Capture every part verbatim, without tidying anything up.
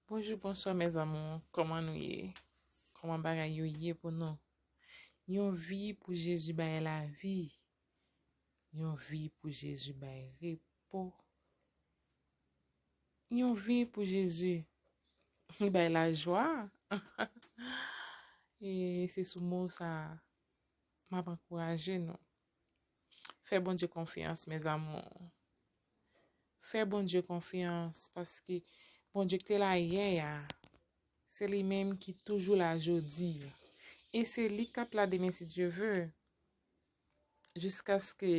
Bonjou, bonswa, mes amours. Kòman nou ye? Kòman bagay yo ye pou nou? Yon vi pou Jezi bay lavi. Yon vi pou Jezi bay repo. Yon vi pou Jezi bay lajwa. E se sou mo sa a m ap ankouraje nou. Fè Bondye konfyans, mes amours. Fè Bondye konfyans, paske Bondye ki te la yè a, se li menm ki toujou la jodi a. E se li k ap la demen, si Dye ve, jiskaske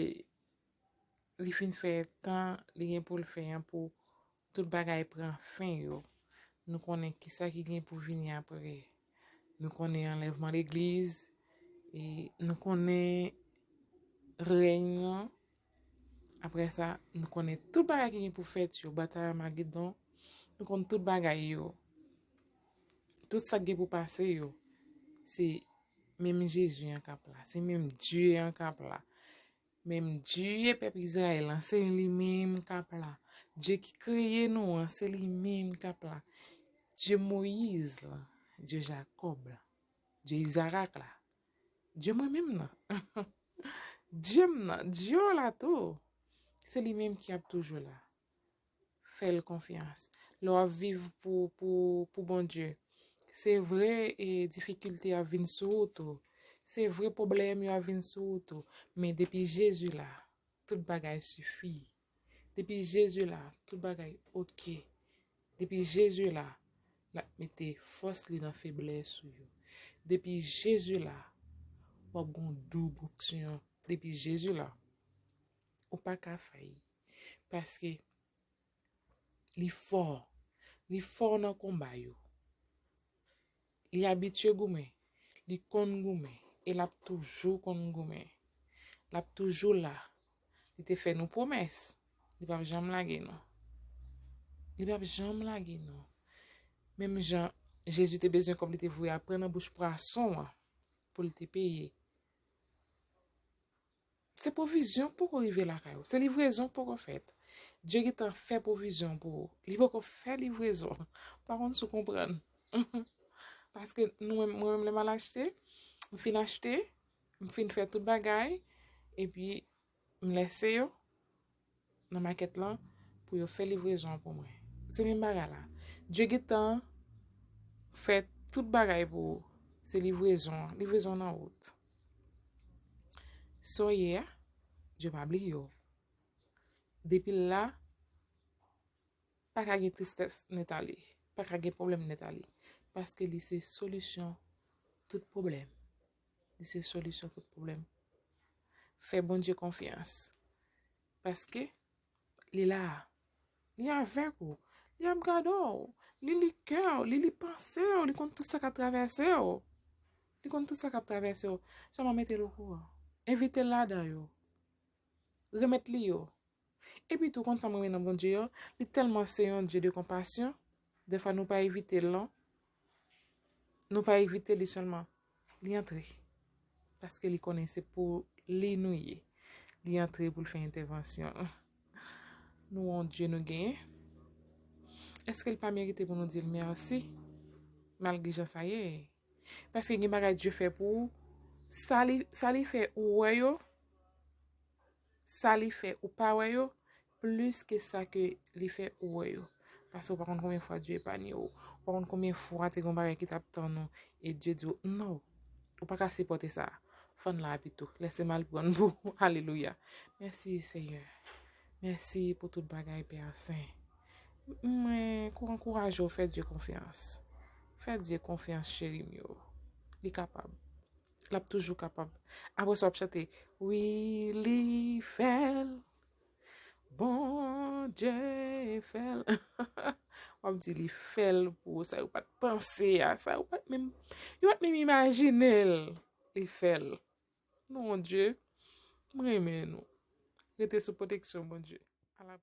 li fin fè tan li gen pou l fè an, pou tout bagay pran fen yo. Nou konnen kisa ki gen pou vini apre. Nou konnen anlèvman legliz, e nou konnen rèy nan. Apre sa, nou konnen tout bagay ki gen pou fèt yo, batay Amagedon. Nou konn tout bagay yo. Tout sa k gen pou pase yo, se menm Jezi an k ap la. Se menm Dye an k ap la. Menm Dye pèp Izrayèl lan, se li menm k ap la. Dye ki kreye nou an, se li menm k ap la. Dye Moyiz lan, Dye Jakòb la, Dye Izarak la, Dye mwen menm nan. Dye m nan, Dye w la tou. Se li menm ki ap toujou la. Fè l konfyans. Lè w ap viv pou, pou, pou Bondye, se vre, e difikilte ap vin sou ou tou. Se vre, pwoblèm yo ap vin sou ou tou. Men depi Jezi la, tout bagay sifi. Depi Jezi la, tout bagay oke. Depi Jezi la, l ap mete fòs li nan feblès ou yo. Depi Jezi la, w ap gon doub onksyon. Depi Jezi la, ou pa ka fayi. Paske li fò. Li fò nan konba yo. Li abitye goumen. Li konn goumen. E l ap toujou konn goumen. L ap toujou la. Li te fè nou pwomès. Li p ap janm lage nou. Li p ap janm lage nou. Menm jan Jezi te bezwen kòb, li te voye al pran nan bouch pwason an pou l te peye. Se pwovizyon k poko rive lakay ou. Se livrezon k poko fèt. Dye gentan fè pwovizyon pou ou. Li poko fè livrezon. Pa konn si w konprann. Paske nou menm, mwen menm, lè m al achte, m fin achte, m fin fè tout bagay, epi m lèse yo nan makèt lan pou yo fè livrezon an pou mwen. Se menm bagay la. Dye gentan fè tout bagay pou ou. Se livrezon an. Livrezon nan wout. Sa w ye a, Dye pa bliye w. Depi l la, pa ka gen tristès nèt ale. Pa ka gen pwoblèm nèt ale. Paske li se solisyon tout pwoblèm. Li se solisyon tout pwoblèm. Fè Bondye konfyans. Paske li la. Li avèk ou. Li ap gade w. Li li kè w. Li li panse w. Li konn tout sa k ap travèse w. Li konn tout sa k ap travèse w. Sèlman mete l okouran. Envite l ladan yo. Remèt li yo. Epi tou, konn sa mwen renmen nan Bondye yo, li tèlman se yon Dye de konpasyon, dèfwa nou pa evite l non. Nou pa evite li sèlman. Li antre. Paske li konnen se pou li nou ye. Li antre pou l fè entèvansyon l. Nou yon Dye nou genyen. Èske l pa merite pou nou di l mèsi? Malgre jan sa ye. Paske gen bagay Dye fè pou ou. Sa li, sa li fè ou wè yo. Sa li fè ou pa wè yo. Plis ke sa ke li fè ou wè yo. Paske ou pa konn konbyen fwa Dye epanye ou. Ou pa konn konbyen fwa te gen yon bagay ki t ap tann ou. E Dye di w, non. Ou pa ka sipòte sa. Fann la pito. Lèse m al pran l pou ou. Alelouya. Mèsi, Seyè. Mèsi pou tout bagay, Pè Sen. Mwen kou ankouraje w fè Dye konfyans. Fè Dye konfyans, cheri m yo. Li kapab. L ap toujou kapab. Apre sa, w ap chante, wi, li fè l. Bondye fè l. W ap di li fè l pou ou, sa yo pa t panse a, sa yo pa t menm, yo pa t menm imajine l. Li fè l. Nou, Bondye, m renmen nou. Rete sou pwoteksyon Bondye. A la